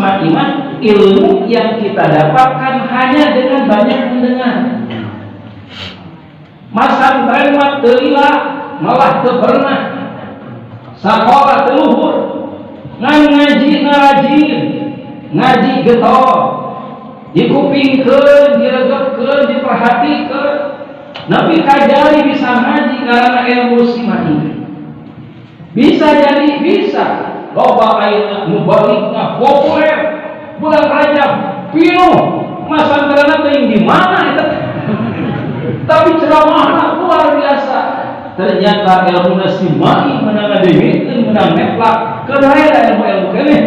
simai mah ilmu yang kita dapatkan hanya dengan banyak mendengar. Masantren mah teu lila, malah teu pernah. Sakola teu luhur. Ngan ngaji rajin, ngaji getol. Dikupingkeun, diregepkeun, diperhatikeun. Nepi kajari bisa ngaji karena ilmu simai. Bisa jadi bisa. Loba ayeuna mubaligna populer. Bulan Rajab pinuh masantrenna teuing di mana eta. Tapi ceramahna luar biasa. Ternyata ilmu simai menang ngadengekeun, menang neplak, keur aya ilmu-ilmu keneh.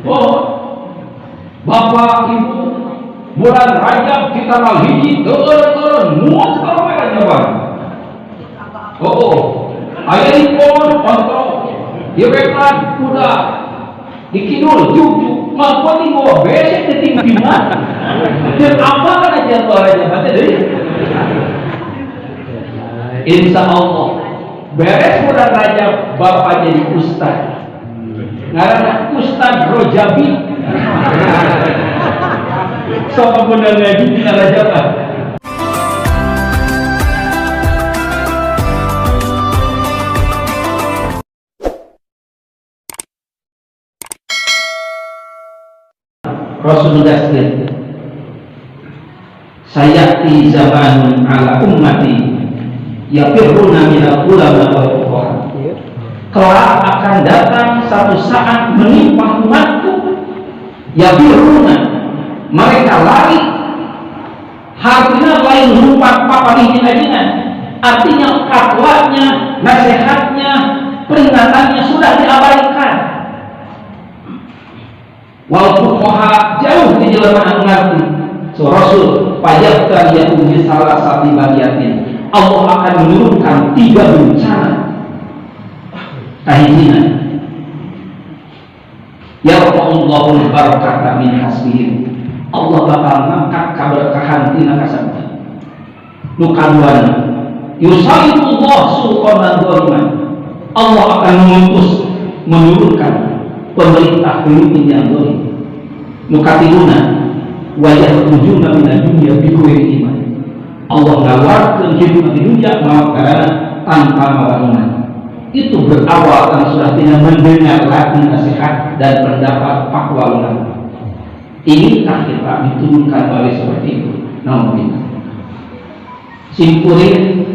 Oh, Bapak Ibu, bulan Rajab kita hiji teu eureun-eureun muat kalau Rajaban. Oh, aya di pon kontrol, di wetan kuda, di kidul juk-juk, mampu di bawah besek di tinggi mana? Dan apa kan aja tuh Rajab teh deui? Insya Allah beres bulan Rajab bapak jadi ustad. Ngaranna Ustad Rojabi. Sok bener ngaji dina Rajab ah. Rasulullah said, sayati zamanun ala ummati yafirruna minal ulama wal fuqaha. Kelak akan datang satu saat menimpa umatku, yafirruna, mereka lari, artinya lain lumpat papan ajinan, artinya fatwanya, nasihatnya, peringatannya sudah diabaikan. Wal fuqaha jauh di jelema anu ngarti. So Rasul payabta yahum salah satu bagiatin. Allah akan menurunkan tiga bencana. Kahijina yarfa'ullahul barakata min hasbihim. Allah bakal ngangkat kaberkahan tina kasabna. Nu kaduana yusallitullah sultanan zaliman. Allah akan mengutus, menurunkan pemerintah pemimpin yang zalim. Nu katiluna wa yakhrujuna minad dunya bi ghairi iman. Allah ngaluarkeun hidup di dunia mawa karena tanpa mawa iman. Itu berawal karena sudah tidak mendengar lagi nasihat dan pendapat fatwa ulama. Inginkah kita diturunkan oleh seperti itu? Naudzubillah. Simpulin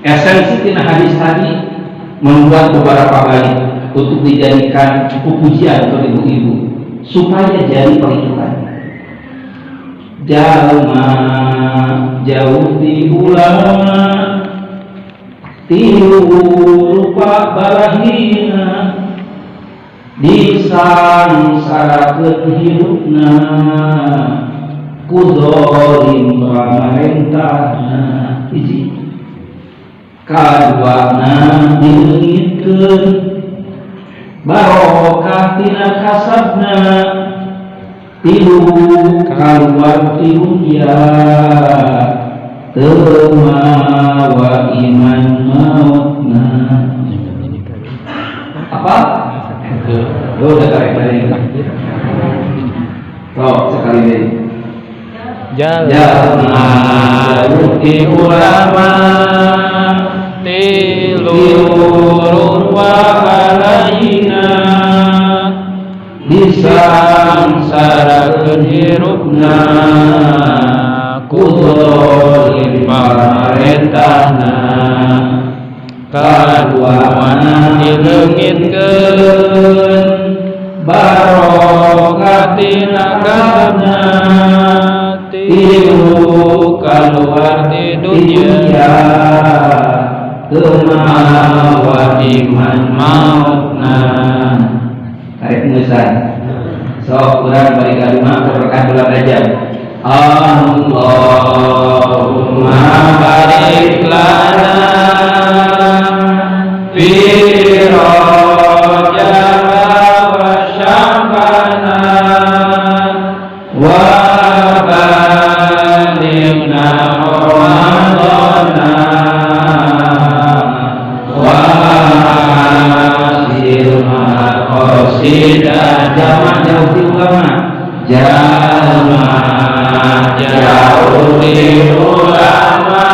esensi tina hadis tadi membuat beberapa bait untuk dijadikan pujian untuk ibu-ibu supaya jadi perhitungan. Jalma jauh di ulama tilu rupa balahina disangsarakeun hirupna ku zalim pamarentahna. Hiji kaduana dileungitkeun barokah tina kasabna, tilu kaluar ti dunya teu mawa iman mautna. Apa? Lo udah tarik balik. Oh, sekali lagi. Jalma ti ulama tilu rupa alaina disangsarakeun hirupna ku zalim pamarentahna, kaduana dileungitkeun barokah tina kasabna, tilu kaluar ti dunya dunya teu mawa iman mautna. Tarik nusan sok urang balik ka rumah keberkahan bulan Rajab. Allahumma barik lana fi Rajab wa Sya'bana wa balighna Ramadana wa hasil maqasidana. Jalma jauh ti ulama. Jalma jauh ti ulama.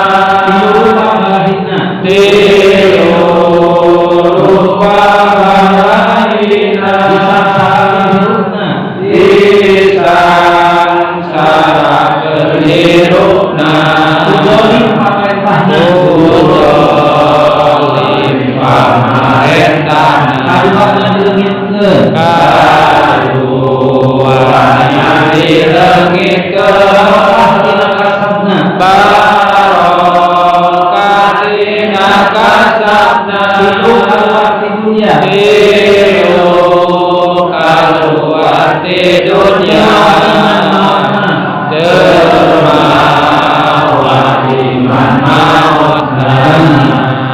Tilu rupa balahina. Tilu rupa balahina. Disangsara hirupna. Disangsara hirupna. Kudolim pamarentahna. Kudolim pamarentahna. Kaduana dileungitkeun. Kaduana dileungitkeun. Barokah tina kasabna. Barokah tina kasabna. Tilu kaluar ti dunya. Tilu kaluar ti dunya. Teu mawa iman mautna.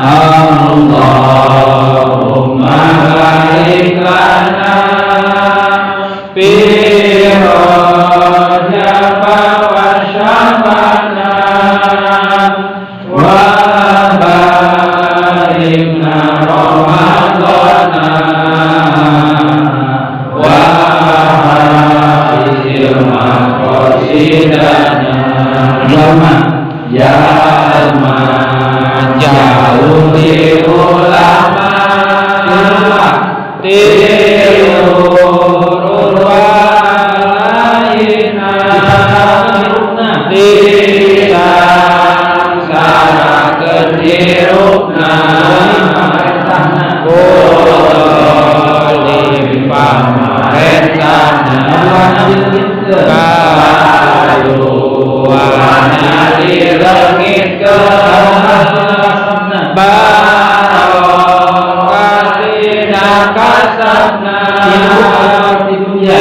Allahumma barik lana fi Rajab wa Sya'bana wa balighna Ramadana wa hasil maqasidana. Jalma jalma jauh di ulama. Tilu rupa lainna. Disangsarakeun hirupna. Kudolim pamarentahna. Kaduana dileungitkeun. Barokah tina kasabna. Tilu kaluar ti dunya.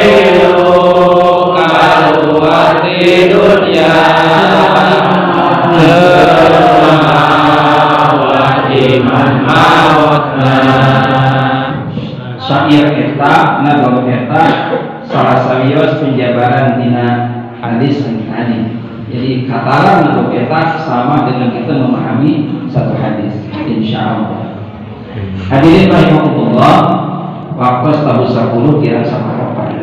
Tilu kaluar ti dunya. Teu mawa iman mautna. Syair eta nagong eta salah sawios penjabaran dina hadis tadi. Jadi kataran nagong eta sama dengan kita memahami satu hadis, insyaallah. Hadirin rahimakumullah, waktu tabu 10 kira saparopat.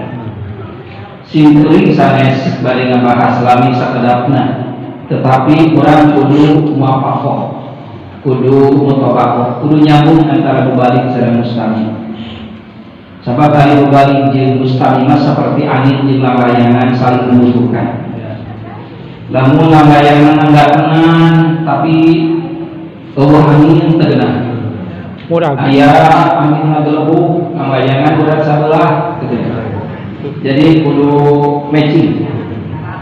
Simkuring sanes bade ngabahas lami sakedapna, tetapi urang kudu muafakoh, kudu mutabakoh, kudu nyambung antara mubalig sareng mustami. Sabab ari mubalig jeung mustami mah seperti angin jeung lalayangan saling membutuhkan. Lamun lalayangan anggatenan tapi eueuh angin teu geunah. Murah. Aya angin ngagelebug, lalayangan urat sabelah teu geunah. Jadi kudu matching.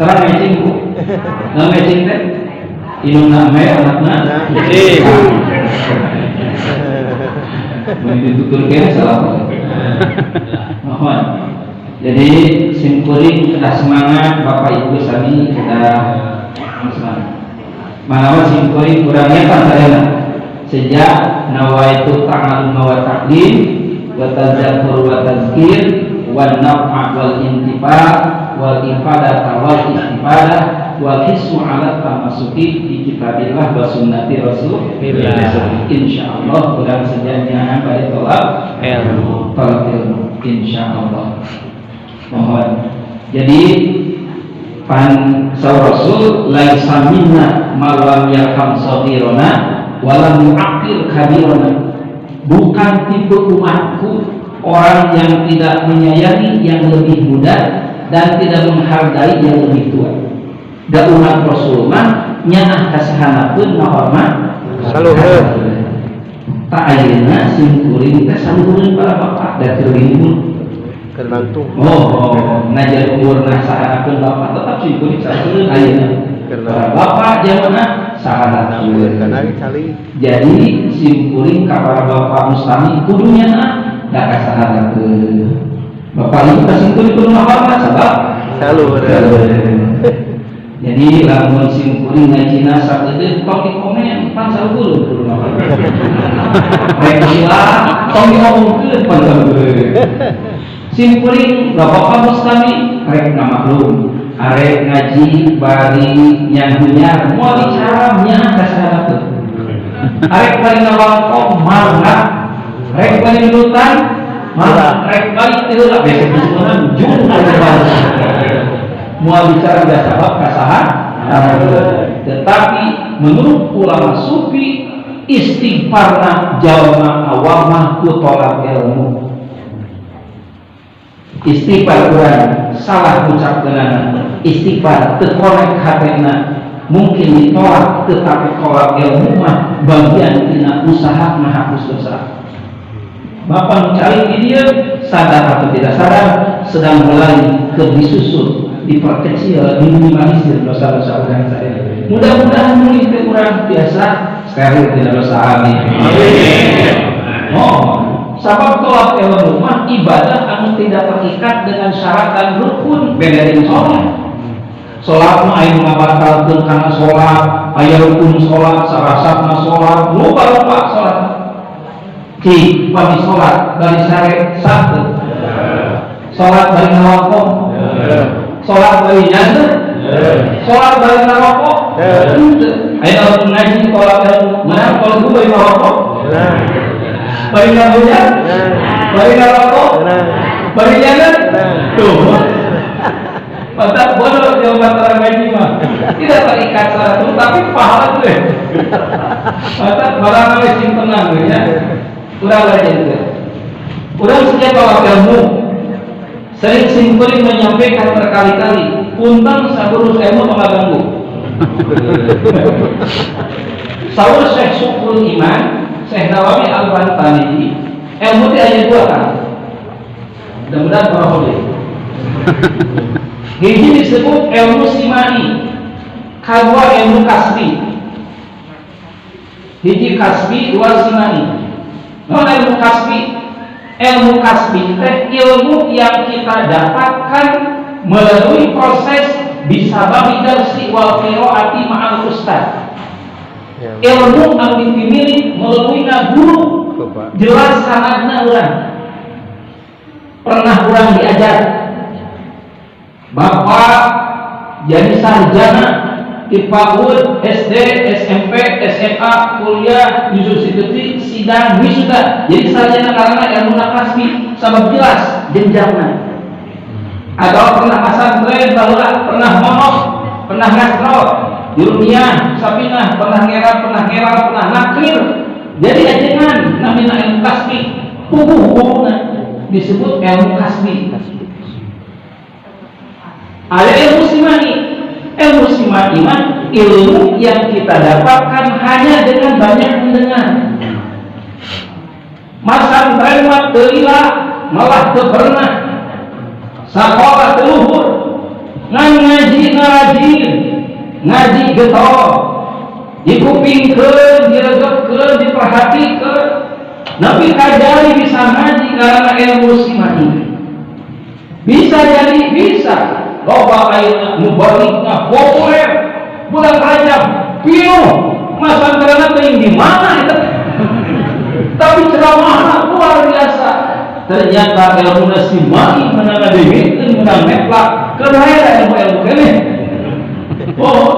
Terang matching Bu. Nah matching teh indungna me anakna Matching. Mun dituturkeun salah. Mohon. Jadi simkuring kedah semangat, Bapak Ibu sami kedah semangat. Manawa simkuring kurang nyetan sadayana. Sejak nawaitu ta'allum wa ta'lim wa tadzakur wa tazkir wa naf'a wal intifa wal ifadata wal istifadah wal hissu ala tamasuki bi kitabillah wa sunnati rasulillah. Insyaallah kurang sejanya pada tolak ilmu, tolak ilmu insyaallah. Mohon. Jadi pan saur rasul laisa minna man lam yarham saghirana wa lam yu'aqil kabirana. Bukan tipe umatku orang yang tidak menyayangi yang lebih muda dan tidak menghargai yang lebih tua. Da umat Rasul mah nyaah kasahanakeun ngahormat saluhur. Tak ayeuna sim kuring teh saluhureun para bapak da keur libur. Keur nangtung. Oh, najan umurna sahanakeun bapak tetap sim kuring saluhureun ayeuna. Para bapak jamanna sahanakeun. Jadi sim kuring ka para bapak mustami kudu nyaah da kasahanakeun. Bapak ibu ka sim kuring kudu ngahormat sabab saluhureun. Jadi lamun sim kuring ngajina sakedeung tong dikomen pan saluhur kudu ngahormat. Rek silap tong diomongkeun pan saluhur. Sim kuring bapak mustami rek ngamaklum arek ngaji bari nyahunyar moal dicaram nya kasahanakeun. Arek bari ngawangkong mangga, rek bari nurutan Malah rek balik teh heula besok diseunan jung moal bicara biasa bab kasaha. Tetapi menurut ulama sufi istighfarna jalma awam mah ku tolak ilmu. Istighfar urang salah ucapkeunana, istighfar teu korek hatena mungkin ditolak, tetapi tolak ilmu mah bagian tina usaha menghapus dosa. Bapak mencari di dia sadar atau tidak sadar sedang mulai ke disusun, diperkecil, diminimalisir dosa-dosa orang saya. Mudah-mudahan mulai ke orang biasa steril tidak dosa, amin. Oh, sabab tolak ilmu mah ibadah anu tidak terikat dengan syarat dan rukun, beda dengan sholat. Sholat mah aya ngabatalkeun kana sholat, aya rukun sholat, sarasatna sholat, lupa-lupa sholat. Ki pami sholat bari sare sah teu? Sholat bari ngarokok, sholat bari nyandeur, sholat bari ngarokok, henteu. Aya lamun ngaji tolak ilmu, menang kalau bari ngarokok, bari ngabujan, bari ngarokok, bari nyandeur, tuh. Mantap bodoh jawaban orang ngaji mah. Tidak terikat syarat itu, tapi pahala tuh ya. Mantap barang we sing tenang we ya. Urang aja itu. Urang setiap tolak ilmu sering simpeling menyampaikan berkali-kali, punten saurus ilmu tong ganggu. Saur Syekh Syukrul Iman, Syekh Nawawi Al-Bantani, ilmu itu hanya dua kan. Mudah-mudahan para hodi. Hiji disebut ilmu simai, kedua ilmu kasbi. Hiji kasbi, dua simai. Non ilmu kasbi, ilmu kasbi teh ilmu yang kita dapatkan melalui proses bisababi darsi wal qiraati ma'al ustad. Ilmu anu dipilih melalui guru, jelas sanadna urang. Pernah urang diajar bapak jadi sarjana di PAUD, SD, SMP, SMA, kuliah, university, sidang, wisuda. Jadi sarjana karena ilmu kasbi sabab jelas jenjangna. Atau pernah pesantren, baheula pernah monok, pernah ngasro, jurumiyah, sapinah, pernah ngerap, pernah nakrir. Jadi ajengan namina ilmu kasbi, puguh-puguhna disebut ilmu kasbi. Ada ilmu simai. Ilmu simai mah ilmu yang kita dapatkan hanya dengan banyak mendengar. Masantren mah teu lila, malah teu pernah. Sakola teu luhur. Ngan ngaji ngarajin, ngaji getol. Dikupingkeun, diregepkeun, diperhatikeun. Nabi kajari bisa ngaji karena ilmu simai. Bisa jadi bisa. Loba ayeuna mubaligna populer bulan Rajab pinuh masantrenna teuing di mana eta, tapi ceramahna luar biasa. Ternyata ilmu simai menang ngadengekeun, menang neplak keur aya ilmu-ilmu keneh. Oh,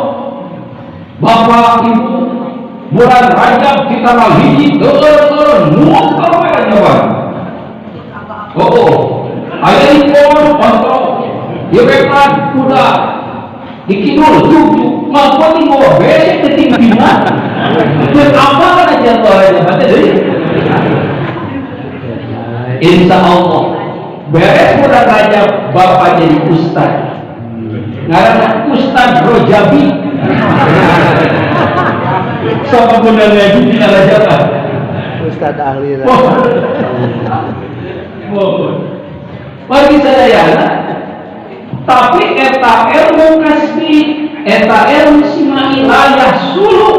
bapak ibu, bulan Rajab kita hiji teueur muter we Rajaban. Oh, aya di pon kontrol di wetan kuda, di kidul cucu mampu di bawah besek di mana dan apa kan aja Rajab teh deui. Insya Allah beres bulan Rajab bapak jadi ustad, ngaranna Ustad Rojabi, sama bunda ngaji di Rajab. Ustad ahli. Oh. Bagi sadayana, tapi eta ilmu kasbi, eta ilmu simai la yahsulu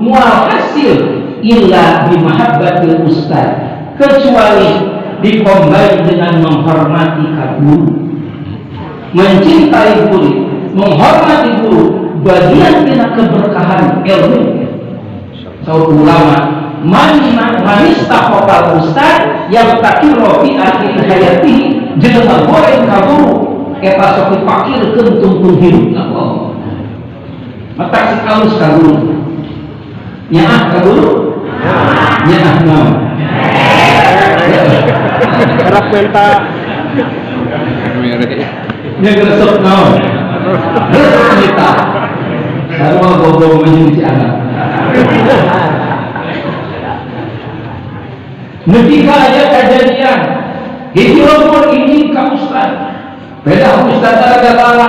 mual hasil illa bimahabbatil ustad, kecuali dikombin dengan menghormati ka guru, mencintai guru, menghormati guru, bagian tina keberkahan ilmu. Saur ulama, man manistaqal ustad yang takiro fi akhir hayatihi, jelema goreng ka guru eta sok dipakirkeun tungtung hirupna. Allah matak sing alus ka guru, nyaah ka guru, nyaah naon. Kerap menta. Nya resep naon? Resep kita. Sarua goblok jeung si anak. Nepi ka aya kajadian. Hiji lembur ini ka ustad. Beda ustad gara-gara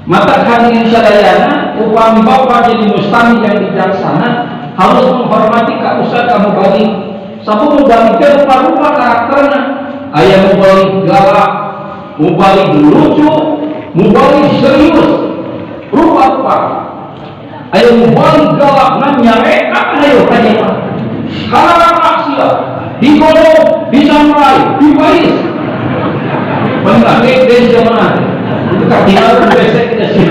mata hadirin sadayana upami bapak jadi mustami yang bijaksana harus menghormati ka ustad ka mubalig. Sabu mubalig teh rupa-rupa karakterna. Aya mubalig galak, mubalig lucu, mubalig serius, rupa-rupa. Aya mubalig galak ngan nyarekan hayo ka jelema. Kalarang sia, digolong, disamrai, dipais. Bener, gede zaman. Itu katingal besek kita sih.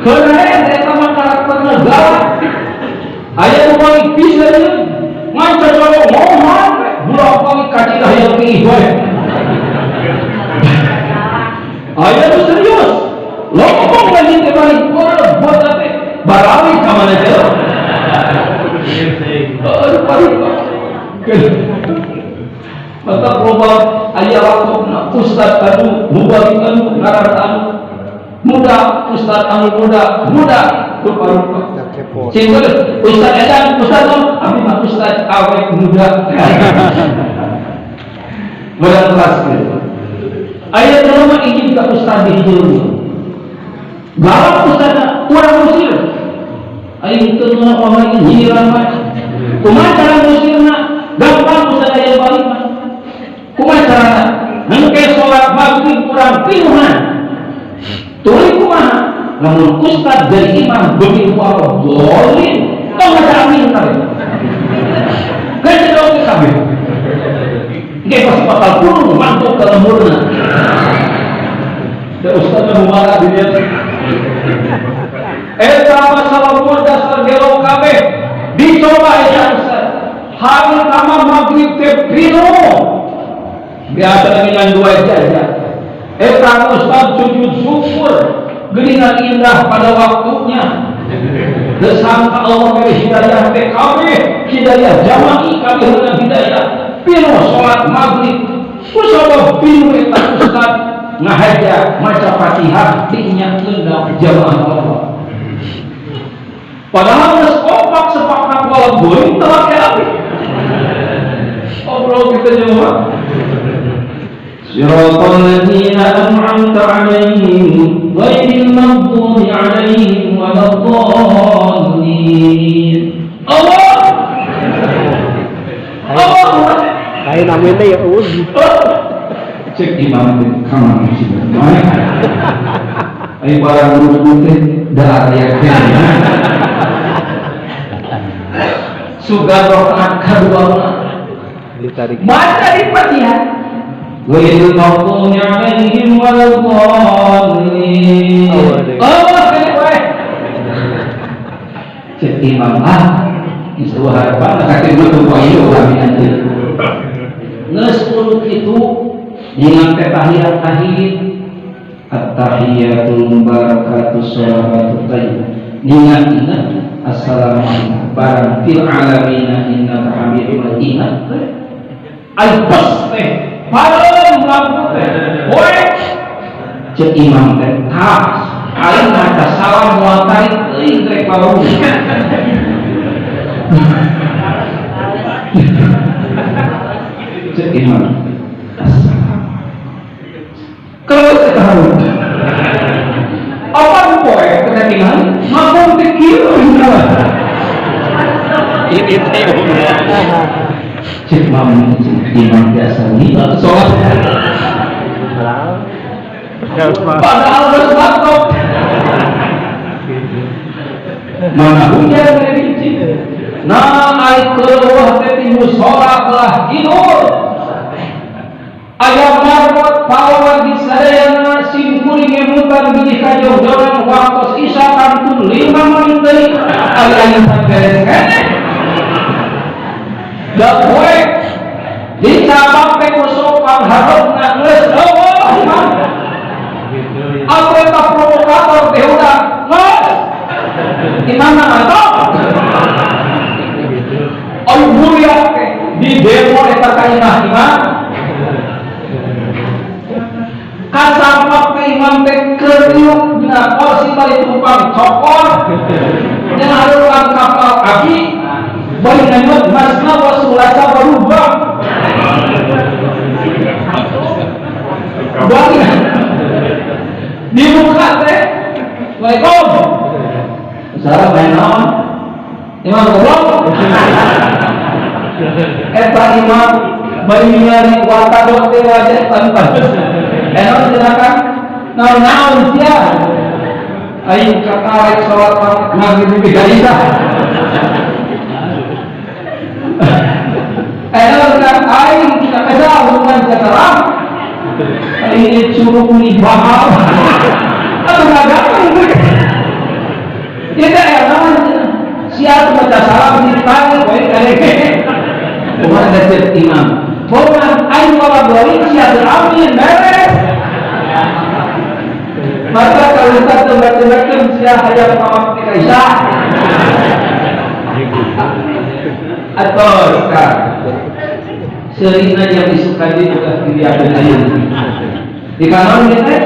Keren eta mah karakterna galak. Aya mubalig bisa deui. Ngan cocok mohan bulah balik kacilah yang kiih wae. Aya nu serius. Lompong lagi teh balik buat teh barawi ka mana teh. Rupa-rupa. Mata loba aya waktu ustad anu mubalig anu ngaran anu muda ustad anu muda muda rupa-rupa. Sing ustad edan ustad non abdi mah ustad awet muda. Muda kelas gitu. Aya jelema izin ka ustad di hiji. Galak ustadna urang usir. Aing teu mah orang nyiram mah. Kumaha cara ngusirna? Gampang ustad aya balik mah. Kumaha carana? Engke salat maghrib kurang pinuhan. Tuluy kumaha? Lamun ustad jadi imam beuki waladhdallin, tong maca amin kabeh. Geus dong kabeh. Engke pasti bakal purung mantuk ka lemurna. Da ustad mah marah di dieu. Eta masalah umur dasar gelo kabeh. Dicoba ya ustad. Hari pertama maghrib teh pinuh. Biasa dengan dua saja. Eta ustad sujud syukur. Geuningan indah pada waktunya. Desangka Allah beri hidayah teh kabeh, hidayah jama'i kabeh dengan hidayah. Pinuh salat maghrib. Kusabab pinuh eta ustad ngahaja maca Fatihah diingatkeun jamaah Allah. Padahal geus kompak sepakat walau going teu make api. Obrol kita nyawa. Siratal ladzina an'amta 'alaihim ghairil maghdubi 'alaihim waladdallin. Allah. Allah. Lain amin teh ya eueuh. Cek imam teh kamar sih. Ai barang ruku teh da aya teh. Sugan rakaat kadua ditarik. Baca di Fatihah. Ghairil maghdubi 'alaihim waladdallin. Allah kene wae. Cek imam ah, geus eueuh harapan sakit mah teu poe kami anjeun. Geus kudu kitu ningan teh tahiyat tahiyat at-tahiyatul mubarakatuh sholawatut thayyibah. Ningan ingat assalamualaikum barang fil alamina innaka hamidum majid. Ingat teh. Ai bos teh pareum lampu teh. Poe cek imam teh tas aing maca salam moal tarik teuing rek baru. Cek imam kalau saya tahu apa poe ketinggalan mampu teh kieu Ini teh cek imam imam biasa lila sholat padahal harus batok mana hujan dari biji nah ai keluar teh ti mushola belah kidul aya marbot pawan di sadayana sim kuring ngemutan bilih kajauh-jauhan waktos isya kantun 5 menit deui ari aya beres keneh da poe dicabak teh ku sopan hareupeuna geus eueuh imam apa eta provokator teh udah geus imam mah atuh. Ayo mulia teh di demo eta Hanyutna kursi bari tumpang cokor nyaruang kapal api bari hanyut masna wa sulasa berubah. Bari dibuka teh. Waalaikum. Salam main naon? Imam goblok. Eta imam bari ningali watadok teh wajah tanpa. Naon cenah naon-naon sia. Aing katarik salat maghrib di Gaza. Naon aing kita kaza bukan salam. Aing curug ni bahal. Atuh ngagatung. Tidak ya naon sia baca salam dipanggil we kadenge. Kumaha da imam. Bonan aing wala bari sia amin beres. Maka kalau kita tembak-tembakan sia hayang pamam ti kaisa. Atau sekarang seurina yang disukai ulah dibiarkeun ayeuna. Di kanon ieu teh?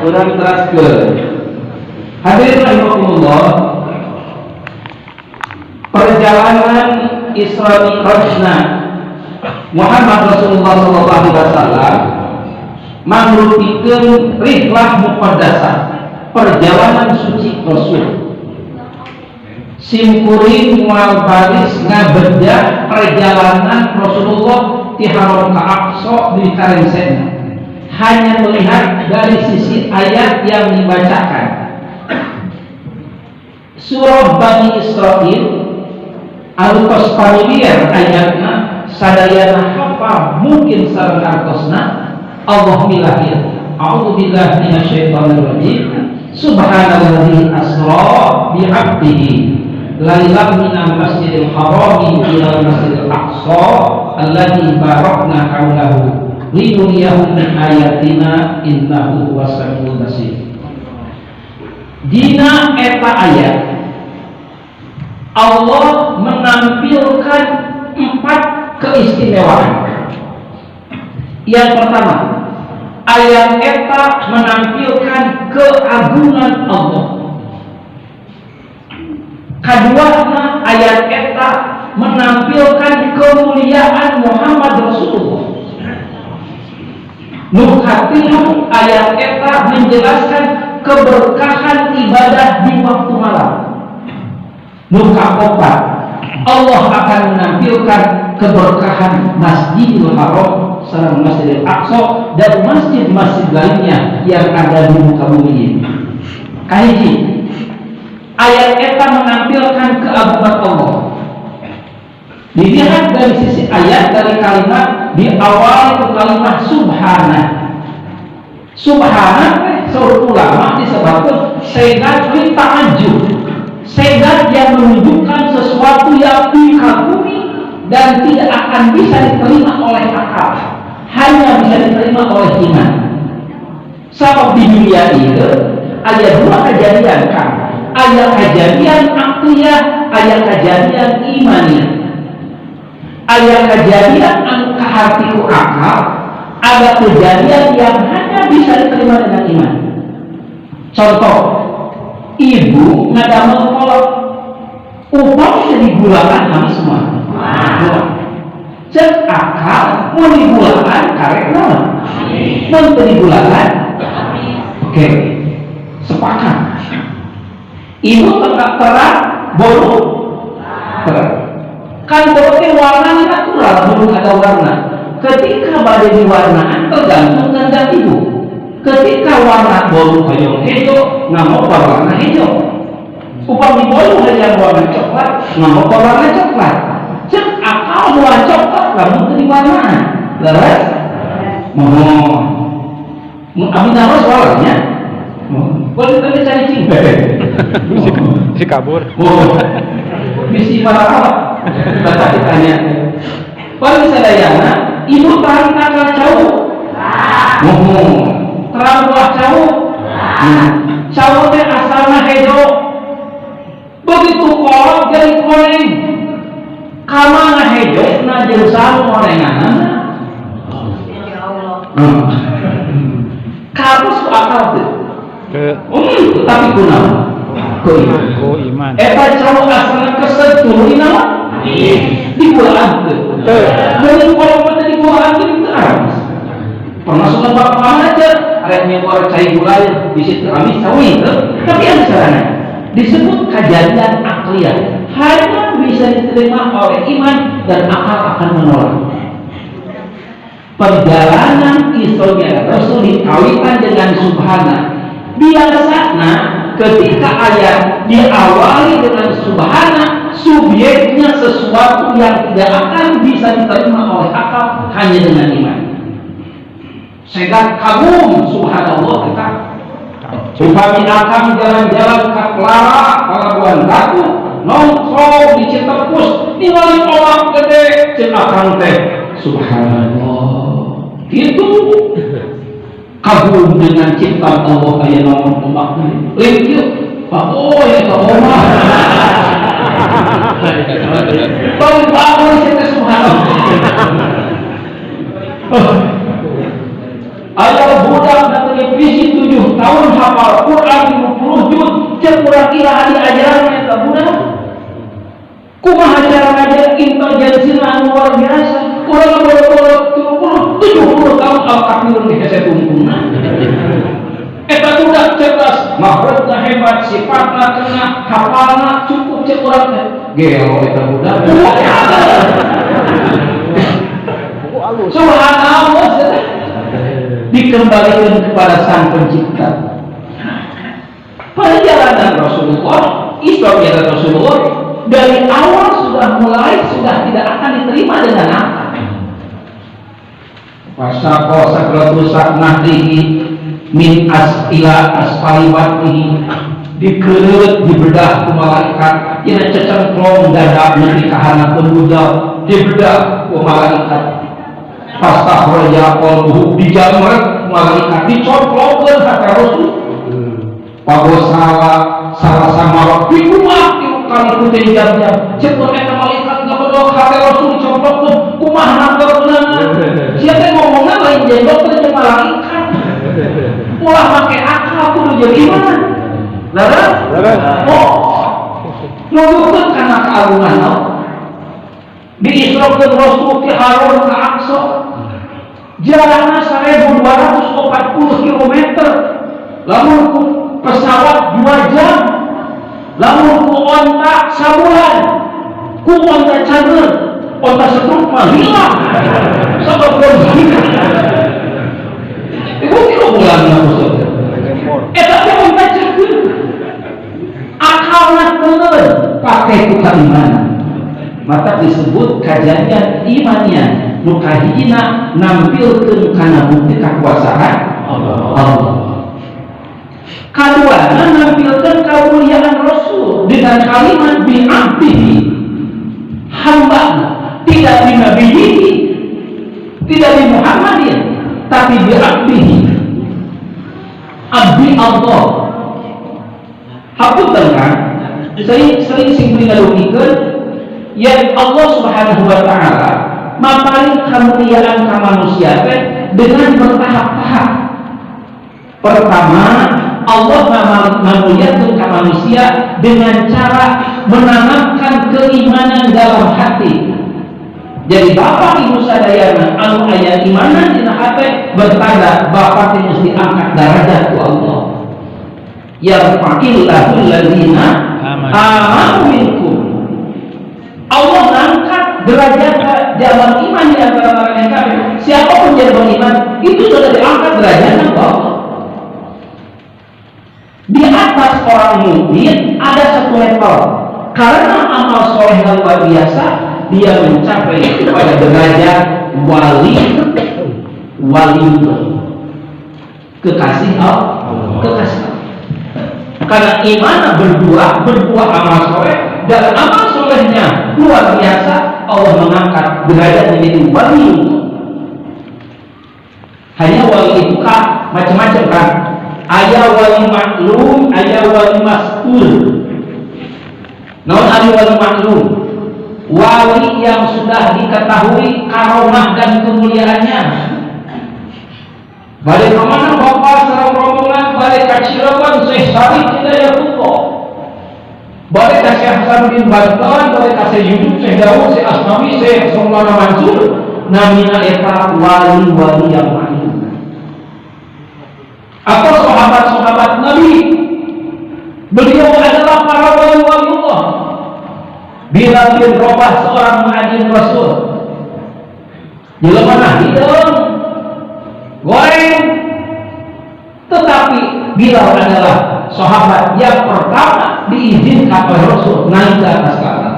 Urang teraskeun. Hadirin rahimakumullah. Perjalanan Isra Mi'rajna Muhammad Rasulullah sallallahu alaihi wasallam mangrupikeun rihlah muqaddasah, perjalanan suci Rasul. Simkuring moal baris ngabedah perjalanan Rasulullah ti Haram ka Aqsa di Karensen. Hanya melihat dari sisi ayat yang dibacakan. Surah Bani Israil anu tos familiar ayatna sadayana hafal mungkin sareng artosna Allah milahir. A'udzubillahi minasyaitonir rajim. Subhanalladzi asra bi 'abdihi lailan minal masjidil harami ilal masjidil aqsa alladzi barakna haulahu linuriyahu min ayatina innahu huwas samiul basir. Dina eta ayat Allah menampilkan empat keistimewaan. Yang pertama, ayat eta menampilkan keagungan Allah. Kedua, ayat eta menampilkan kemuliaan Muhammad Rasulullah. Nu katilu, ayat eta menjelaskan keberkahan ibadah di waktu malam. Nu kaopat, Allah akan menampilkan keberkahan Masjidil Haram sareng Masjidil Aqsa dan masjid-masjid lainnya yang ada di muka bumi ini. Kahiji, ayat eta menampilkan keagungan Allah. Dilihat dari sisi ayat, dari kalimat di awal itu kalimat subhana. Subhana seorang ulama disebutkan segat ta'ajub, segat yang menunjukkan sesuatu yang dikagumi dan tidak akan bisa diterima oleh akal, hanya bisa diterima oleh iman. Sebab di dunia ini ada dua kejadian kan, ada kejadian akliyah, ada kejadian imaniyah. Ada kejadian anu kaharti ku akal, ada kejadian yang hanya bisa diterima dengan iman. Contoh, ibu ngadamel kolak, upami teu digulaan amis semua. Cek akal mau digulaan karek naon? Mun teu digulaan, oke, sepakat. Ibu tetap terang, bolu terang. Kan berarti warnanya natural, belum ada warna. Ketika badai diwarnaan tergantung kehendak ibu. Ketika warna bolu hoyong hijau, nggak mau warna hijau. Upami bolu hayang warna coklat, nggak mau warna coklat. Cek akal warna coklat, nggak mau diwarnaan. Leres? Mohon. Abi naros warnanya. Boleh tadi cari cing. Si kabur. Oh. Bisi marah. Bapak ditanya. Paling sadayana, ibu terang nakal cau. Mohon. Terang buah cau. Cau teh asalna hejo. Begitu kolot jadi koneng. Kamana hejo na jeung saru konenganana? Dipake ku naon? Ku iman. Ku iman. Eta cau asalna keset tuluy naon? Digulaan teu. Meureun kalau mah teh digulaan teu teu amis. Pernah suka bapak aja, arek nyebor cai gula bisi teu amis cau teu. Tapi ada caranya. Disebut kejadian akliyah. Hanya bisa diterima oleh iman dan akal akan menolak. Perjalanan Isra Mi'raj Rasul dikawitan dengan subhana. Biasanya ketika ayat diawali dengan subhana, subjeknya sesuatu yang tidak akan bisa diterima oleh akal hanya dengan iman. Sehingga kagum subhanallah kita. Upami akang jalan-jalan ke Kelara, Pelabuhan Ratu, nongkrong di Citepus, ningali ombak gede, cek akang teh subhanallah. Itu kagum dengan ciptaan Allah aya naon ombak gede. Lain kieu, Pak, oh ya ka ombak. Bang bangun sih subhanallah. Aya budak na televisi 7 tahun hafal Quran 50 juz, cek urang iraha diajaran eta budak. Kumaha cara ngajar intelijensi anu luar biasa. Urang boro-boro 30 70 tahun al-kafirun di hese tungtungna. Eta budak cerdas, makhrajna hebat, sifatna kena, hafalna cukup cek urang teh. Gelo eta budak. Subhanallah, dikembalikan kepada Sang Pencipta. Perjalanan Rasulullah, Isra Mi'raj Rasulullah dari awal sudah mulai sudah tidak akan diterima dengan akal. Fasyaqqa sakratu nahrihi min as ila asfali batnihi, dikeureureut dibedah ku malaikat tina cecengklong dada nepi ka handapeun bujal dibedah ku malaikat. Fastakhraja qalbuhu, dijamret malaikat dicoplokeun hati Rasul. Pagosala salah sama dikumaha tilu kali ku teh jam-jam cek eta malaikat ngabedok hati Rasul dicoplokeun kumaha nangkepna sia teh ngomongna lain jeung dokter jeung malaikat ulah make akal kudu jeung iman. Leres? Oh, nuduhkeun kana keagungan Allah. Diisrokeun Rasul ti Harun ka Aqsa. Jarakna 1240 km. Lamun ku pesawat 2 jam, lamun ku onta sabulan, ku onta cager, onta setruk mah hilang. Sabab ibu 3 bulan maksud. Eta teh onta cager. Akalna bener pake ku keimanan. Maka disebut kejadian imannya nu kahijina nampilkeun kana bukti kekuasaan Allah. Kaduana nampilkeun kemuliaan Rasul dengan kalimat bi abdihi, hamba, tidak bi nabiyihi, tidak bi Muhammadin, tapi bi abdihi, abdi Allah. Hapunten kan, sering sing beli ngadugikeun yang Allah Subhanahu wa taala maparin kemuliaan ka manusia teh dengan bertahap-tahap. Pertama, Allah memuliakan ka manusia dengan cara menanamkan keimanan dalam hati. Jadi bapak ibu sadayana anu aya imanan dina hati bertanda bapak teh mesti angkat derajat ku Allah. Yarfa'illahu allazina amanu minkum. Allah angkat derajat jalan iman di antara orang yang kafir. Siapapun yang beriman itu sudah diangkat derajatnya Allah. Di atas orang mukmin ada satu level. Karena amal soleh luar biasa, dia mencapai kepada derajat wali, wali kekasih Allah, kekasih Allah. Karena iman berbuah, berbuah amal soleh, dan amal solehnya luar biasa, Allah mengangkat derajat menjadi wali. Hanya wali itu kan macam-macam kan. Aya wali maklum, aya wali mas'ul. Naon ari wali maklum? Wali yang sudah diketahui karomah dan kemuliaannya. Balik kemana bapak sareng rombongan, balik Balik ka Cirebon Syekh Syarif Hidayatullah, balik ka Syekh Hasan bin Bantan, balik ka Syekh Yusuf, Syekh Daud, Syekh Asmawi, Syekh Maulana Mansur, namina eta wali-wali yang lain atau sahabat-sahabat Nabi. Beliau adalah para wali-wali Allah. Bilal bin Rabah seorang muadzin Rasul, jelema hideung goreng, tetapi Bilal adalah sahabat yang pertama diizinkan oleh Rasul naik ke atas kapal,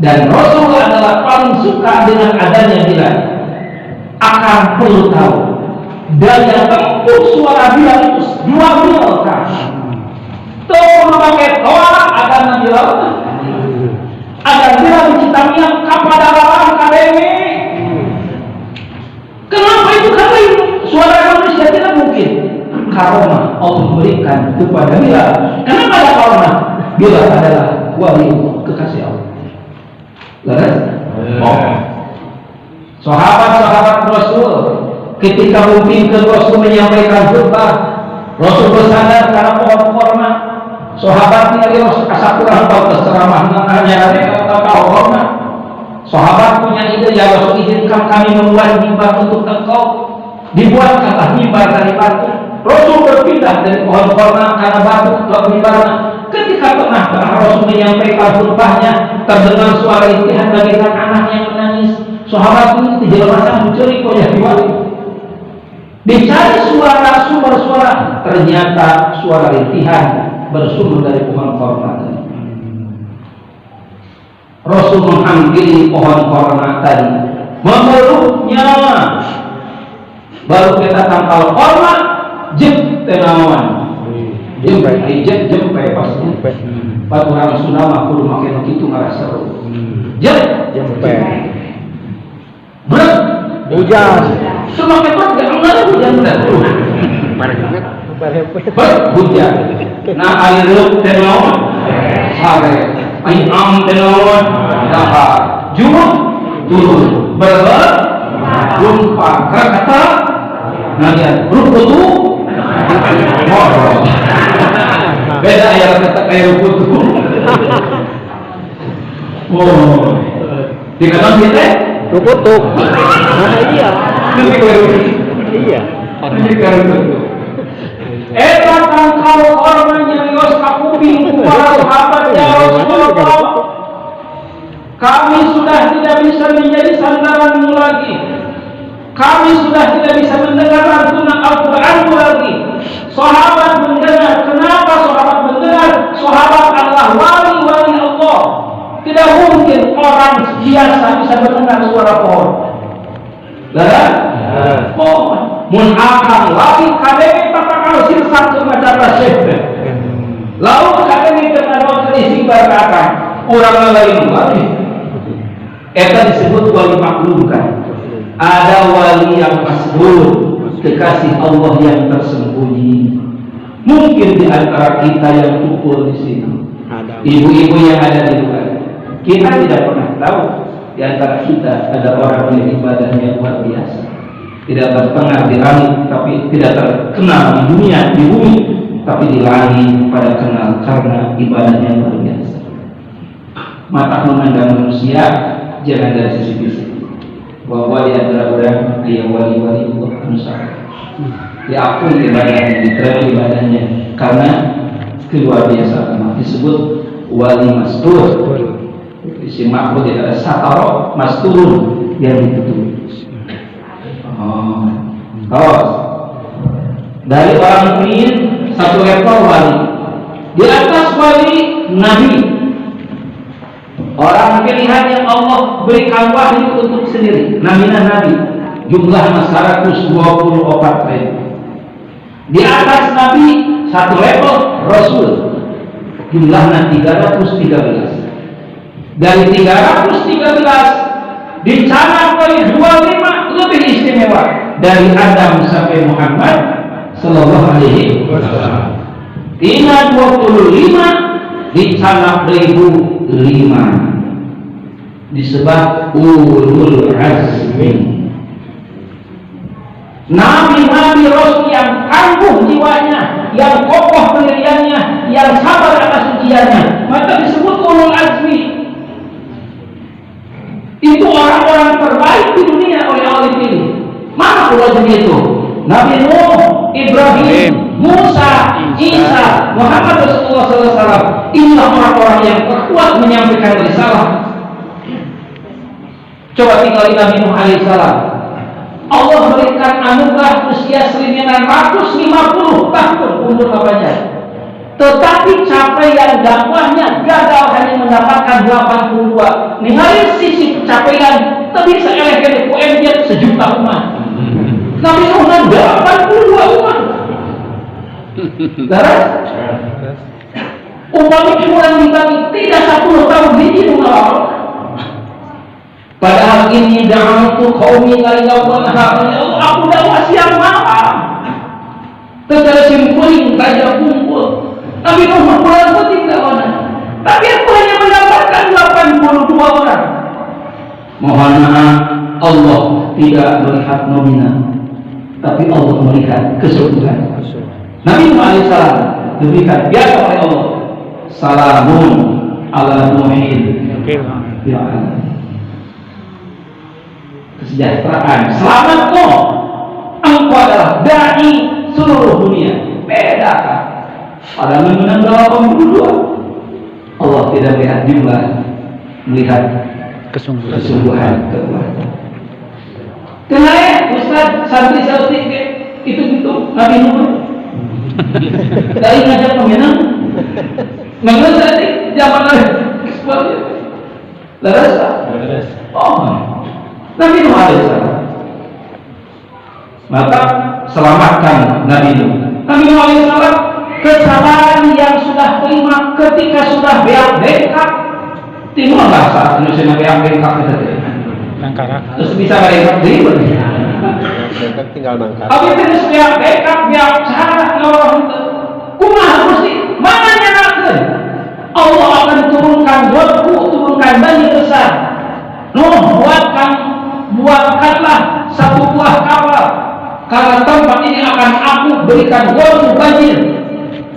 dan Rasul adalah paling suka dengan adanya Bilal. Akan perlu tahu daya tempuh suara Bilal itu 2 mil kan. Tuh memakai toa akan Bilal, agar Bilal di Citamiang kepada orang kadenge. Kenapa itu? Karena itu suara manusia tidak mungkin. Karomah Allah berikan kepada Bilal. Kenapa ada karomah? Bilal adalah wali Allah, kekasih Allah. Lalu? Oh. Sahabat-sahabat Rasul ketika mungkin ke Rasul menyampaikan khutbah, Rasul bersandar karena pohon korma. Sahabat ini Rasul asa kurang tahu ceramah hanya tahu korma. Sahabat punya ide, "Ya Rasul, izinkan kami membuat mimbar untuk engkau." Dibuatkanlah mimbar dari batu. Rasul berpindah dari pohon korma karena batu ke mimbarnya. Ketika tengah-tengah Rasul menyampaikan khutbahnya, terdengar suara rintihan bagaikan anak yang menangis. Sahabat ini tidak masa mencuri kok ya diwali. Dicari suara, sumber suara, ternyata suara rintihan bersumber dari pohon korma tadi. Rasul menghampiri pohon korma tadi, memeluknya. Baru kita tangkal korma, jep tenawan. Jempe, jep jempe pasti. Pak orang Sunda mah kudu make nu kitu ngarasa. Jep Jempe. Berat Hujan. Semakin berat gak enggak hujan udah turun. Barepet. Berat hujan. Nah, air reuk teh naon? Sare. Ai am teh naon? Dahar. Juruk turun. Berbet lumpar. Kata nah rukutu moro. Beda ya kata kayak rukutu. Oh. Dikatakan kita Rukutuk. Nah, iya. Iya. Eta tangkal korma nyarios ka kuping ku para sahabat, "Ya Rasulullah, kami sudah tidak bisa menjadi sandaranmu lagi. Kami sudah tidak bisa mendengar lantunan Al-Quranmu lagi." Sahabat mendengar. Kenapa sahabat mendengar? Sahabat adalah wali-wali Allah. Tidak mungkin orang biasa bisa mendengar suara pohon. Lah? Oh, mun akang wali kadenge tapakal sirsak ke maca tasbih. Lalu kadenge teu ngadoakeun istighfar ka akang, urang lain wali. Eta disebut wali maklum kan. Ada wali yang masbur, kekasih Allah yang tersembunyi. Mungkin di antara kita yang kumpul di sini, Ada. Ibu-ibu yang ada di luar, kita tidak pernah tahu di antara kita ada orang yang ibadahnya luar biasa. Tidak terkenal di langit, tapi tidak terkenal di dunia, di bumi, tapi di langit pada kenal karena ibadahnya luar biasa. Mata memandang manusia jangan dari sisi fisik. Bahwa di antara orang yang wali-wali Allah anu sae. Diakui ibadahnya, diterima ibadahnya karena keluar biasa disebut wali mastur. Isim maf'ul tidak ada sataro masturun yang ditutupi. Oh. Oh. Dari orang mukmin satu level wali. Di atas wali, nabi. Orang pilihan yang Allah berikan wahyu untuk sendiri. Namina nabi. Jumlahnya 124 ribu. Di atas nabi satu level, rasul. Jumlahnya 313. Dari 313 dicanang oleh 25 lebih istimewa dari Adam sampai Muhammad sallallahu alaihi wasallam. Tina 25 dicanang ribu lima disebut ulul azmi. Nabi-nabi Rasul yang tangguh jiwanya, yang kokoh pendiriannya, yang sabar atas ujiannya, maka disebut ulul azmi. Itu orang-orang terbaik di dunia oleh Allah dipilih. Mana ulul azmi itu? Nabi Nuh, Ibrahim, Musa, Isa, Muhammad Rasulullah SAW. Inilah orang-orang yang terkuat menyampaikan risalah. Coba tinggal Nabi Nuh alaihissalam. Allah berikan anugerah usia 950 tahun umur bapaknya. Tetapi capaian dakwahnya gagal, hanya mendapatkan 82. Ningali sisi pencapaian, tapi bisa eleh ku MJ sejuta umat. Nabi Nuh 82 umat. Laras? Upami kurang dibagi tidak 10 tahun hiji nu. Padahal ini da'awtu qaumi lailan wa nahara. Ya Allah, aku dakwah siang malam. Teu sim kuring raja kumpul. Nabi Nuh bulan penting dakwahna. Tapi aku hanya mendapatkan 82 orang. Mohon maaf, Allah tidak melihat nominal, tapi Allah melihat kesungguhan. Nabi Nuh alaihissalam diberikan biasa oleh Allah. Salamun ala Nuhin fil alamin. Kesejahteraan, selamat kok. Engkau adalah dai seluruh dunia. Beda kan? Padahal menang 82. Allah tidak melihat jumlah, melihat kesungguhan, kesungguhan kekuatan. Kenapa Ustaz santri santri itu gitu Nabi Nuh dari ngajak pemenang. Menang tadi zaman lalu. Leres? Oh, Nabi Nuh alaihissalam. Maka selamatkan Nabi Nuh. Nabi Nuh alaihissalam kesabaran yang sudah terima ketika sudah beak bengkak. Timur bahasa Indonesia beak bengkak itu teh. Nangkarak. Terus bisa bengkak deui. Bengkak tinggal nangkar. Abi terus beak bengkak beak cara ngawah henteu. Kumaha Gusti? Mana nyanakeun? Allah akan turunkan godku, turunkan banjir besar. Nuh, buatkanlah satu buah kapal, karena tempat ini akan aku berikan godku banjir.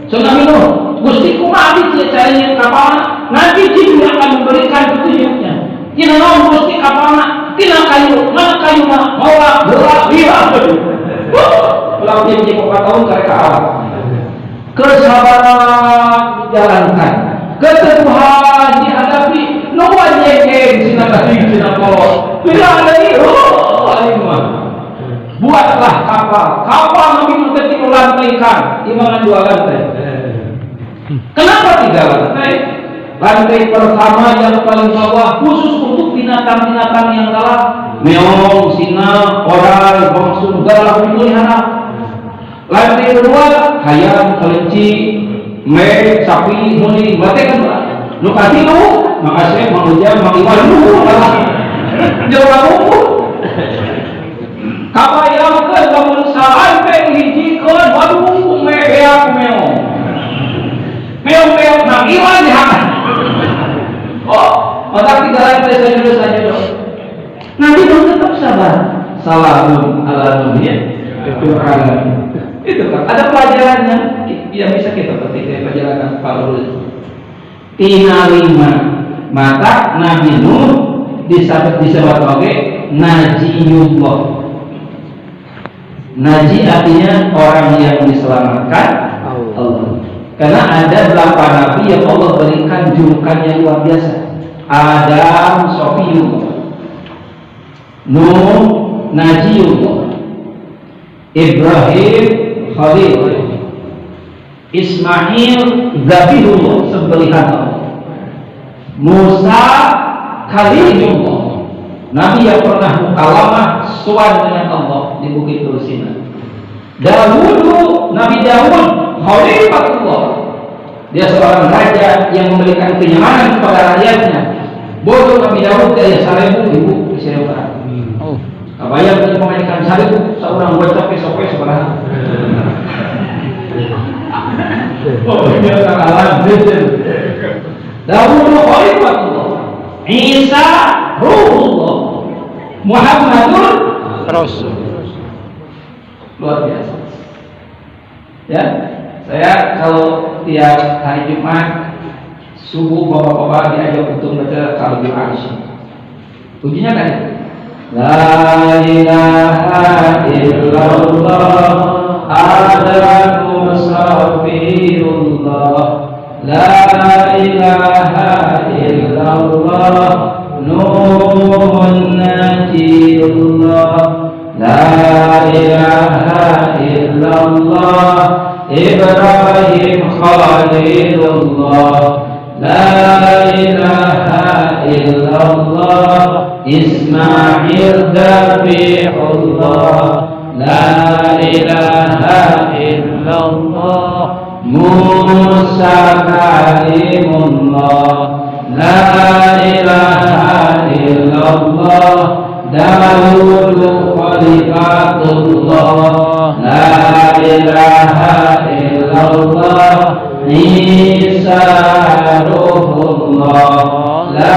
So Nabi Nuh, Gusti kumaha abdi caranya kapalna? Nanti Jibril akan memberikan petunjuknya. Tina naon Gusti kapalna? Tina kayu, mana kayu mah? Mawa, geura, lihat. Ulah janji 4 tahun karek awal. Kesabaran dijalankan, keteguhan dihadapi. Nu wajeng sina tadi sina kolot. Tidak ada ini. Oh, ini mah. Buatlah kapal. Kapal Nabi Nuh teh tilu lantai kan, imangan 2 lantai. Kenapa 3 lantai? Lantai pertama yang paling bawah khusus untuk binatang-binatang yang galak, meong, singa, orai, bangsun, galak dipelihara. Lantai kedua hayam, kelinci, me, sapi, muli, berarti kan nu katilu, makasih, Mang Ujang, Mang Iwan, nu jauh ngumpul. Kabayangkeun lamun salampe dihijikeun, waduh, me beak meong. Meong-meong Mang Iwan dihakan. Oh, maka tiga lantai saja saja dong. Nanti dong tetap sabar. Salamun ala Nuhin fil alamin. Itu kan ada pelajaran yang bisa kita petik dari perjalanan Pak Lurus. Tina lima maka Nabi Nuh disebut sebagai Najiyullah. Naji artinya orang yang diselamatkan Allah. Karena ada 8 nabi yang Allah berikan julukannya luar biasa. Adam Sofiyullah, Nuh Najiyullah, Ibrahim Khalil, Ismail Zabihullah, sembelihan Allah, Musa Kalimullah, nabi yang pernah mukalamah suan dengan Allah di Bukit Tur Sina. Dawud, Nabi Dawud Khalifatullah, dia seorang raja yang memberikan kenyamanan kepada rakyatnya. Bodoh Nabi Dawud dia 1000 ibu siapa? Oh. Kabayang punya pemajikan 1000 seorang bocah pesok sabaraha. Oh, dia kalah. Dawud Khalifatullah, Isa Ruhullah, Muhammadur Rasul. Luar biasa. Ya, saya kalau tiap hari Jumat subuh bapak-bapak diajak untuk baca Qalbul Arsy. Ujinya kan? La ilaha illallah Adamu Safiyullah. La ilaha illallah Nuhun Najiyullah. La ilaha illallah Ibrahim Khalilullah. La ilaha illallah Ismail Dzabihullah. La ilaha illallah Musa Kalimullah. La ilaha illallah Dawud Khalifatullah. La ilaha illallah Isa Ruhullah. La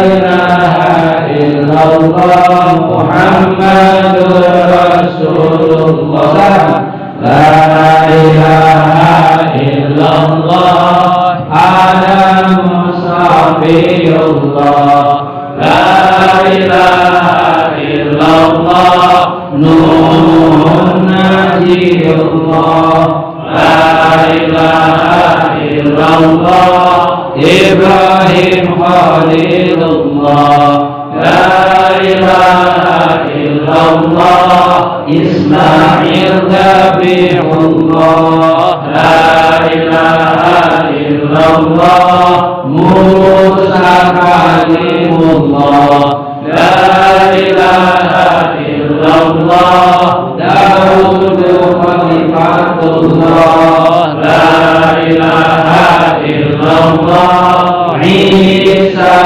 ilaha illallah Muhammadur Rasulullah. La ilaha illallah Adamu Safiyullah. La ilaha illallah Nuhun Najiyullah. La ilaha illallah Ibrahim Khalilullah. La ilaha illallah Ismail Dzabihullah. La ilaha illallah Musa Kalimullah. La ilaha illallah Dawud Khalifatullah. La ilaha illallah Isa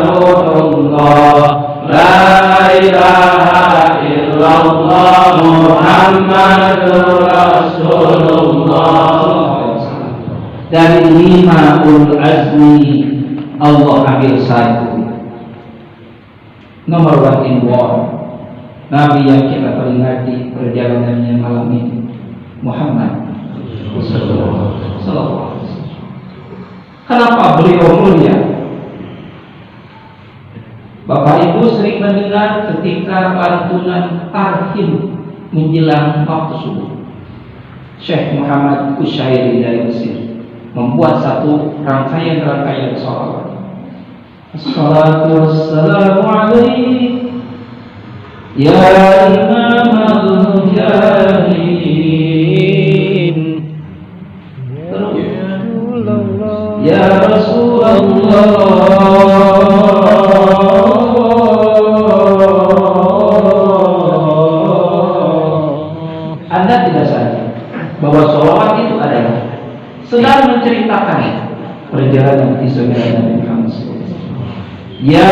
Ruhullah. La ilaha illallah Muhammadur Rasulullah. Dari 5 ulul azmi Allah ambil satu. Nomor 1 in 1, Nabi yang kita peringati perjalanannya malam ini, Muhammad sallallahu alaihi wasallam. Kenapa beliau mulia? Bapak Ibu sering mendengar ketika lantunan tarhim menjelang waktu subuh. Syekh Muhammad Kushairi dari Mesir membuat satu rangkaian-rangkaian sholawat. Assalatu wassalamu alaik ya imam al-mujahidin, ya Rasulullah. Anda tidak sadar bahwa sholawat itu adalah sedang menceritakan perjalanan kisah Nabi Muhammad SAW. Ya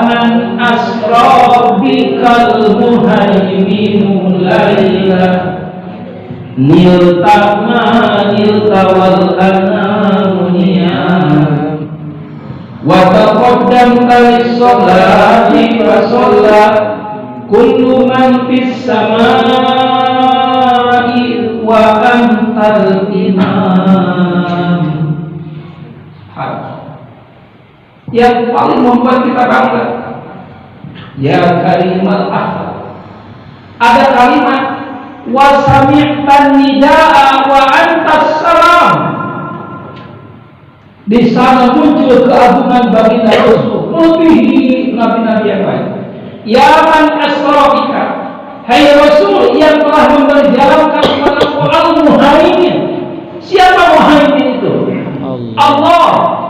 man asra bikal muhaiminu laila nilta ma nilta wal anamu niyam wa taqaddamta lis-sholati fa sholla kullu man fis samai wa antal imam. Yang paling membuat kita bangga, ya kalimat akhlak. Ada kalimat wa sami'tan nidaa wa antas salam. Di sana muncul keagungan baginda Rasul melebihi nabi-nabi yang lain. Ya man asra bika, hai Rasul yang telah memperjalankan kepadaku al-muhaimin. Siapa muhaimin itu? Allah.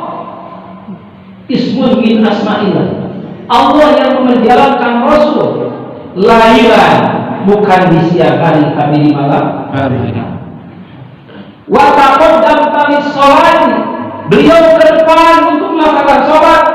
Ismun min asma'illah. Allah yang memperjalankan Rasul lailan, bukan di siang hari tapi di malam hari. Wa taqaddamta lis-sholati, beliau ke depan untuk melakukan sholat.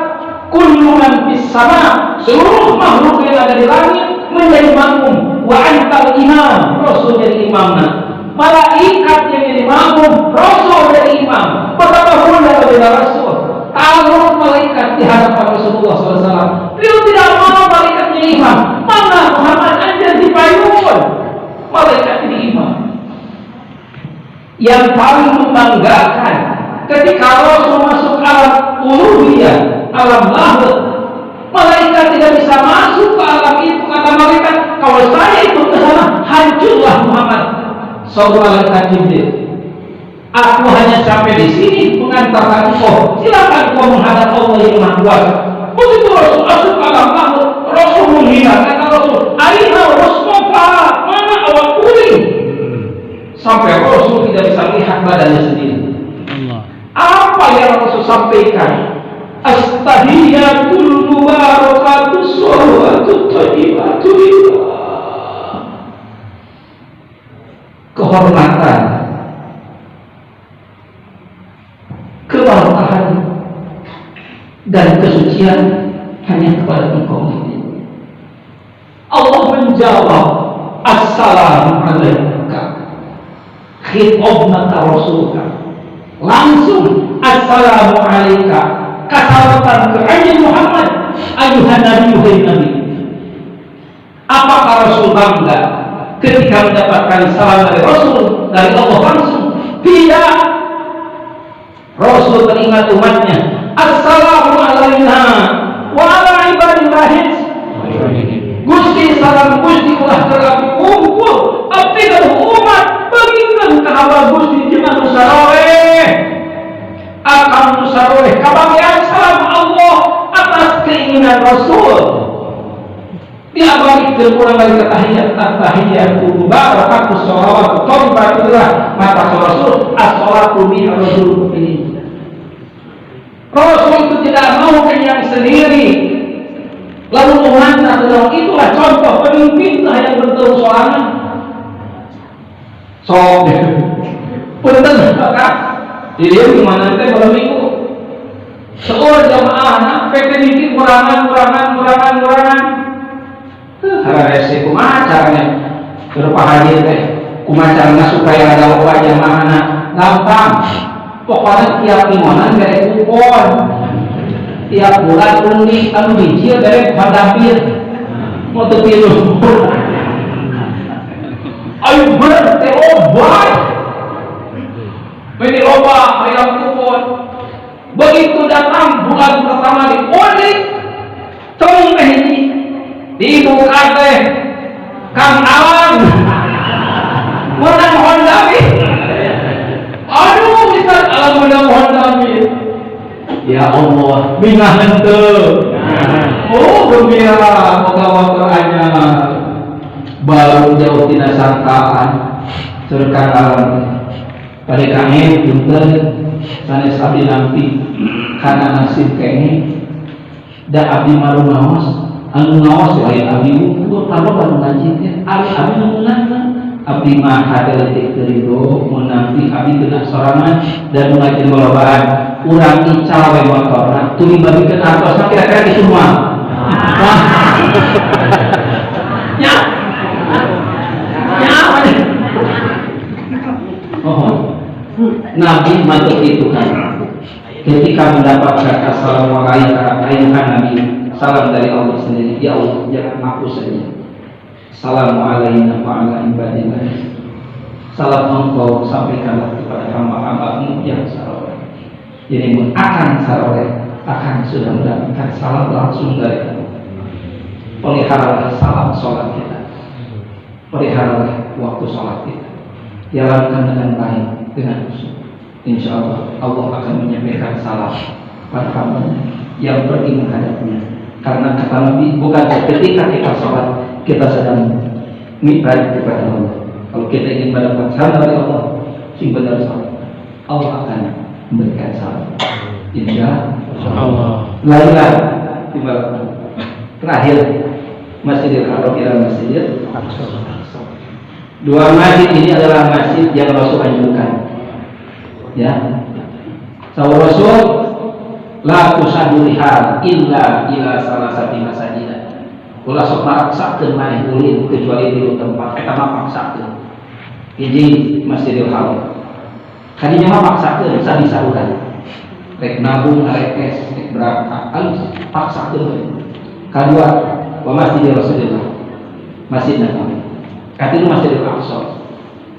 Kullu man fis sama, seluruh makhluk yang ada di langit menjadi makmum. Wa antal imam, Rasul jadi imamnya. Malaikat yang jadi makmum, Rasul jadi imam. Betapa mulia baginda Rasul. Taruh malaikat di hadapan Rasulullah SAW. Beliau tidak mau malaikat jadi imam. Mana Muhammad anjir di payun. Malaikat Yang paling membanggakan ketika Rasul masuk alam uluhiyah, alam lahut, malaikat tidak bisa masuk ke alam itu. Kata malaikat, kalau saya ikut ke sana, hancurlah Muhammad. Saur malaikat Jibril, aku hanya sampai di sini mengantarkan engkau. Silakan kau menghadap Allah yang Maha Kuasa. Begitu Rasul masuk ke alam lahut, Rasul menghina. Kata Rasul, aina Mustafa, mana awak kuring? Sampai Rasul tidak bisa lihat badannya sendiri. Allah. Apa yang Rasul sampaikan? Astahiyatul mubarakatus sholawatut thayyibatu lillah. Kehormatan, keberkahan, dan kesucian hanya kepada Engkau. Allah menjawab, assalamualaikum. Khitabna ka Rasulka. Langsung assalamualaikum. Kasalatan ke anjing Muhammad, ayuhan nabi, wahai nabi. Apakah Rasul bangga ketika mendapatkan salam dari Rasul, dari Allah langsung? Tidak. Rasul teringat umatnya. Assalamualaikum wa ala ibadillahis. Gusti salam Gusti ulah terlalu kumpul. Abdi umat bagikan kahawa Gusti jeung anu saroleh. Akan nu saroleh kabagian salam Allah atas keinginan Rasul. Diabalikeun urang balik ke tahiyat, at-tahiyatu mubarakatuh sholawatu thayyibatullah mata Rasul as-sholatu mi'rajul mukminin. Rasul itu tidak mau kenyang sendiri. Lalu mengantar dalam itulah contoh pemimpin lah yang bertemu sorangan. Sok punten Kak. Di dia gimana teh malam minggu. Seueur jamaah PT mikir kurangan kurangan kurangan kurangan. Hararese kumaha caranya? Keur Pak Haji teh kumaha carana supaya ada loba jamaahna? Gampang. Pokoknya tiap mingguan bere kupon. Tiap bulan undi anu hiji bere Honda Fit. Mau teu tilu. Ayo bener teh obat. Ini loba hayang kupon. Begitu datang bulan pertama diundi, cong teh hiji. Dibuka teh Kang Awan menang Honda Fit. Aduh, bisa alam menang Honda Fit. Ya Allah, bingah henteu. Oh, gembira moga motor anyar. Baru jauh tina sangkaan surga alam. Pada kami punten sanes abdi nampi karena nasib kene da abdi maru ngaos anu ngaos lain abdi ukur kalau anu ngaji teh ari abdi nu meunangna abdi mah hade leutik teu ridho mun nampi abdi teu sorangan dan nu ngaji lolobaan urang ical we motorna tuluy bagikeun artosna kira-kira kitu moal. Nya nya. Oh, Nabi matuk itu kan ketika mendapatkan assalamualaikum ayuhan Nabi, salam dari Allah sendiri. Ya Allah, jangan aku saja. Assalamualaikum wa ala ibadillah. Salam engkau sampaikanlah kepada hamba-hambamu yang saroleh. Jadi mun akan saroleh, akan sudah mendapatkan salam langsung dari Allah. Peliharalah salam sholat kita. Peliharalah waktu sholat kita. Jalankan dengan baik, dengan usul. Insya Allah, Allah akan menyampaikan salam pada hambanya yang pergi menghadapnya. Karena kata Nabi, bukan ketika kita sholat kita sedang mi'raj kepada Allah. Kalau kita ingin mendapat salam dari Allah, sing benar sholat, Allah akan memberikan salam. Insya Allah. Lainlah terakhir Masjidil Haram ila Masjidil Aqsa. Dua masjid ini adalah masjid yang Rasul anjurkan. Ya. Saur Rasul la tusaddu rihal illa ila salasati masajida. Ulah sok maraksakeun maneh ulin kecuali di tempat eta mah paksakeun. Hiji Masjidil Haram. Kadinya mah paksakeun sabisa urang. Rek nabung rek kes rek berangkat alus paksakeun. Kadua wa Masjidil Rasulillah. Masjid Nabawi. Katilu Masjidil Aqsa.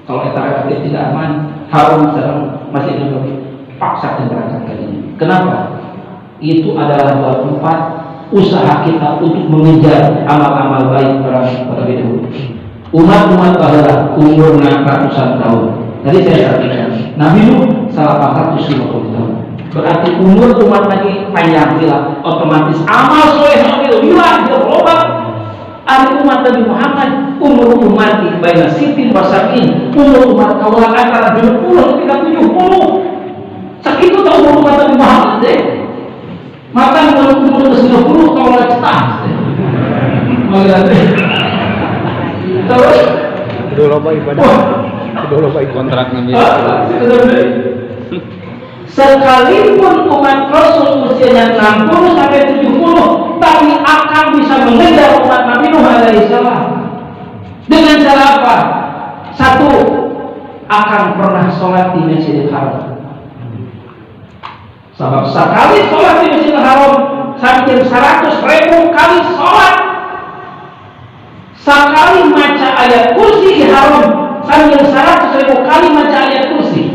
Kalau eta relatif tidak aman, Haram sareng Masjid Nabawi, paksakan berangkat kali ini. Kenapa? Itu adalah dua tempat usaha kita untuk mengejar amal-amal baik orang terlebih dahulu. Umat-umat baheula umurna ratusan tahun. Tadi saya sampaikan, Nabi Nuh 850 tahun. Berarti umur umat lagi panjang bila otomatis amal soleh oge lila loba. Ari umat Nabi Muhammad umur umat baina sittin wa sab'in, umur umat kaula antara 20 sampai 70. Sakitu tah umur umat Nabi Muhammad deh. Maka umur umur ke 90 kaula cetah. Terus Kudu loba ibadah. Kudu loba ibadah. Kontrak Nabi. Sekalipun umat Rasul usianya 60 sampai 70, tapi akan bisa mengejar umat Nabi Nuh alaihissalam. Dengan cara apa? Satu, akan pernah sholat di Masjidil Haram. Sebab sekali sholat di Masjidil Haram, sampai 100.000 kali sholat. Sekali maca ayat kursi di Haram, sambil 100.000 kali maca ayat kursi.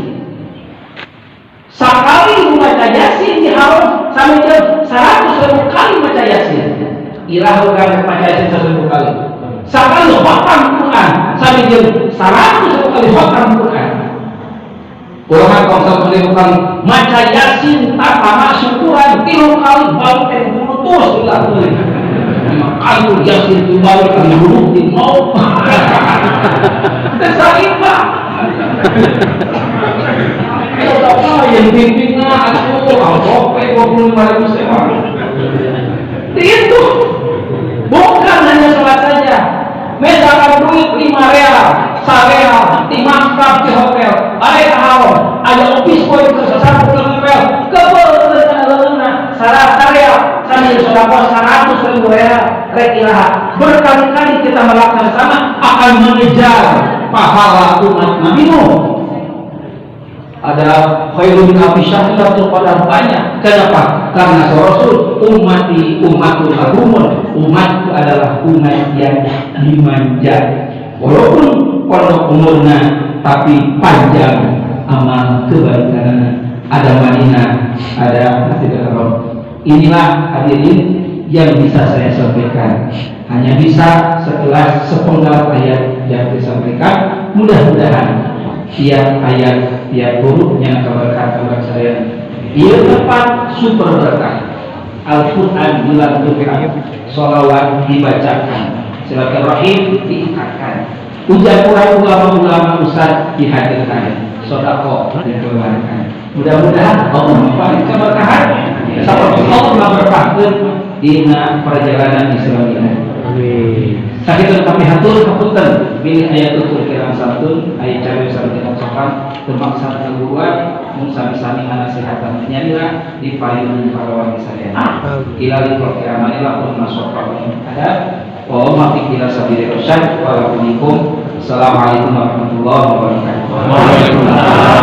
Sekali membaca Yasin di Haram, sambil 100.000 kali maca Yasin. Iraha urang maca Yasin 100.000 kali. Sekali khatam Quran, sambil 100.000 kali khatam Quran. Urang kalau 100.000 kali maca Yasin tanpa masuk Quran 3 kali baru teh bulutus ulah. Kali Yasin itu baru kali bulu di mau. Teh sakit, Pak. Apa yang bimbingna atuh amplop 25.000 sewa. Itu bukan hanya sholat saja. Misalkan duit 5 real, sareal, di maktab di hotel, aya haram, ada office boy ke sasapu ngepel, kebel leungeunna sareal, sambil sedekah 100.000 real, rek iraha. Berkali-kali kita melakukan sama akan mengejar pahala umat Nabi Nuh. Ada khairun min alfi syahr Lailatul banyak. Kenapa? Karena Rasul ummati ummatul marhumun, umatku adalah umat yang dimanja. Walaupun pondok umurna tapi panjang amal kebaikan. Ada Madinah, ada Masjidil Haram. Inilah hadirin yang bisa saya sampaikan. Hanya bisa setelah sepenggal ayat yang disampaikan. Mudah-mudahan tiap ayat, tiap hurufnya keberkahan saya. Ia tempat super berkah. Al-Quran dilantunkan, sholawat dibacakan, silaturahim diikatkan, ujar ulama-ulama ustaz dihadirkan, sodako dikeluarkan. Mudah-mudahan Allah memberi keberkahan, seperti Allah memberkahkan dina perjalanan Islam ini. Amin. Sakitu kami hatur hapunten bilih aya tutur kirang santun aya cawe sareng sopan termaksa keguruan mun sami-sami nganasihatan nyalira di payun para wargi sadayana. Ila liqa'i amanillah wa maswafa ada wa ma fi ila sabili rasyad wa lakum. Assalamualaikum warahmatullahi wabarakatuh. Waalaikumsalam.